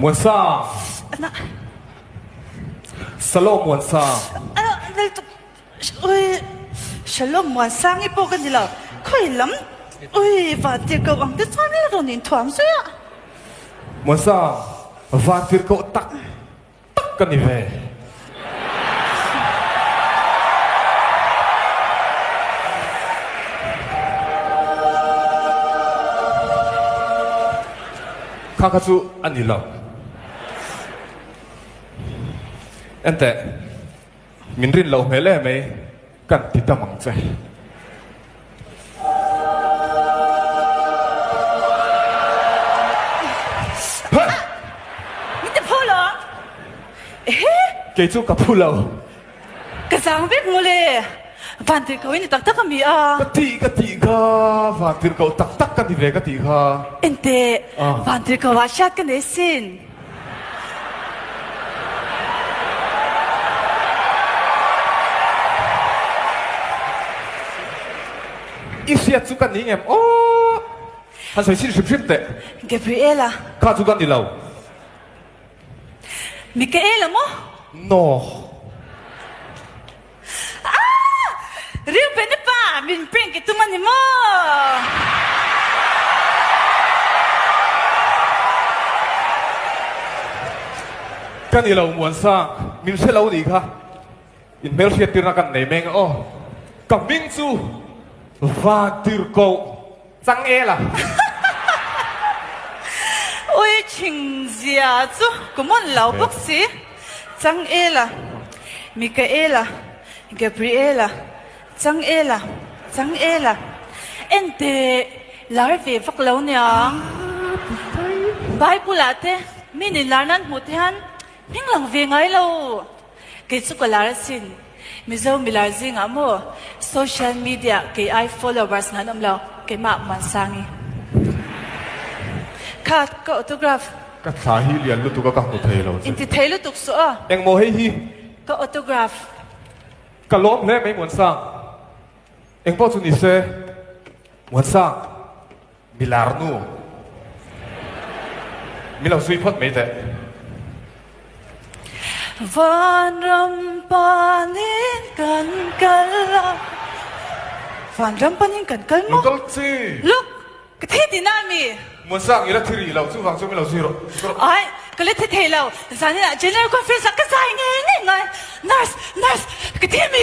Muansang! Shalom Muansang! Ui, Shalom Muansang i pawh ka ni lo. Khawi lam ui vantirhkoh ang te chuan la rawn inthuam zui a. Muansang, vantirhkoh tak tak ka ni ve. Kha kha chu a ni lo. Enteh. Min rin loh hmel em mai, kan ti tam ang che. Min ti phu lo ang. Ehe! Kei chu ka phu lo. Ka zang vek mawle. Vantirhkoh i ni tak tak a mi a? Ka tih ka tih kha, vantirhkoh tak tak ka ni ve ka tih kha. Enteh, vantirhkoh ah hriat ka nei sin. I hriat chu ka ni ngem aw. Han sawi chhin hrim hrim teh. Gabriela. Kha chu ka ni lo. Mikaela maw? No. Ah! Reuben-i pa, min prank i tum a ni maw? Ka ni lo Muansang, min hre lo nih kha. In hmelhriat tirna kan nei meng a aw. Ka hming chu Vantirhkoh Changela. Ui chhing zia chu common lo bawk si. Changela, Mikaela, Gabriela, Changela, Changela. Enteh lar ve vak lo niang. Bible ah te mi nin lar nan hmuh te hian hming lang ve ngai lo. Kei chu ka lar asin. Mizo milar zingah maw social media kei ai followers nan awm lo keimah Muansangi kha ka autograph. Ka thla hi lian lutuk a ka hmu thei lo che. Inti thei lutuk suh aw. Engmaw hei hi? Ka autograph. Ka lawm hle mai Muansang. Engpawh chu ni se Muansang. Milar nu. Min lo zui phawt mai teh. Vanram panin kan kal a. Vanram panin kan kal maw? Lo kal chi. Look! Ka thi tihna a mi? Muansang i la thi rih lo, chuvang chu min lo zui rawh. Ai, ka la thi thei lo. Zaninah General Conference ah ka zai ngei ngei ngai. Nurse! Nurse! Ka thi mi?